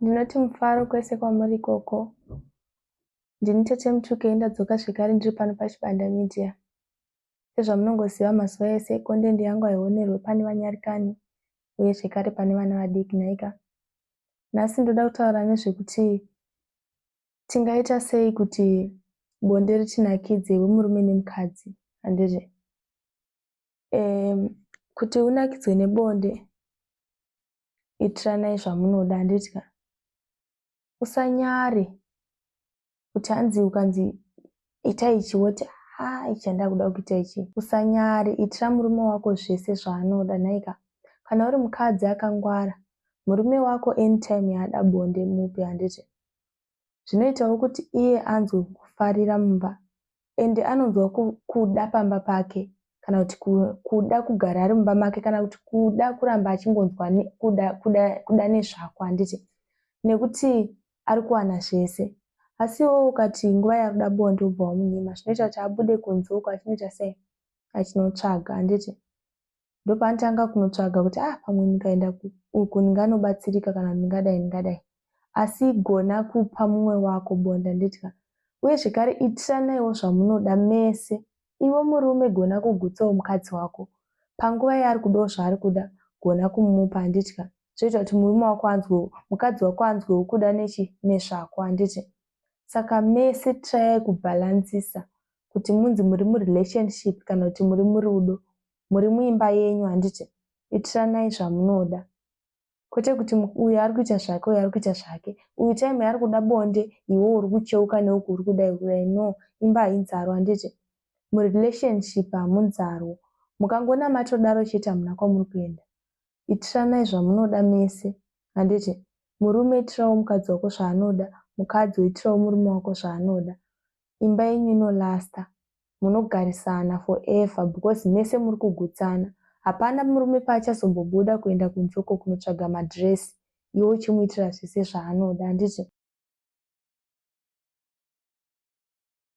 Ndinoti mufaro kwese kwamuri ikoko. Ndini Tete Mutukei ndadzoka zvekare ndiri pano paChibanda Media. Sezvamunongoziva mazuva ese content yangu haionerwe pane vanyarikani uye zvekare pane vana vadiki nhaika. Nhasi ndoda kutaura nezvekuti tingaita sei kuti bonde ritinakidze iwe murume nemukadzi handiti? Kuti unakidzwe nebonde itiranai zvamunoda handiti ka? Usanyare kuti hanzi ukanzi ita ichi woti haa ichi chandakuda kuita ichi. Usanyare, itira murume wako zvese zvaanoda nhaika. Kana uri mukadzi akangwara, murume wako anytime yaada bonde mupe handiti? Zvinoitawo kuti iye anzwe kufarira mumba ende anonzwa kuda pamba pake kana kuti kuda kugara ari mumba make kana kuti kuda kuramba achingonzwa kuda, kuda, kuda nezvako handiti? Nekuti ari kuwana zvese. Asi iwewe ukati nguva yaari kuda bonde wobva wamunyima zvinoita kuti abude kunze uko achinoita sei? Achinotsvaga handiti? Ndopaanotanga kunotsvaga kuti ah pamwe ndikaenda uku ndinganobatsirika kana ndingadai ndingadai. Asi gona kupa mumwe wako bonde handiti ka? Uye zvekare itiranaiwo zvamunoda mese. Iwe murume gona kugutsawo mukadzi wako. Panguva yaari kudawo zvaari kuda gona kumupa handiti ka? Zvoita kuti murume wako anzwewo, mukadzi wako anzwewo kuda nechi nezvako handiti? Saka mese trayai kubhalansisa kuti munzi muri murelationship kana kuti muri murudo. Muri muimba yenyu handiti? Itiranai zvamunoda. Kwete kuti uyu ari kuita zvake uyu ari kuita zvake. Uyu time yaari kuda bonde iwe uri kucheuka neuku uri kudai uri kudai. No, imba hainzarwo handiti? Murelationship hamunzarwo. Mukangona matodaro chete hamuna kwamuri kuenda. Itiranai zvamunoda mese handiti? Murume itirawo mukadzi wako zvaanoda, mukadzi woitirawo murume wako zvaanoda. Imba yenyu inolasta. Munogarisana forever because mese muri kugutsana. Hapana murume paachazombobuda kuenda kunze uko kunotsvaga madress iwe uchimuitira zvese zvaanoda handiti?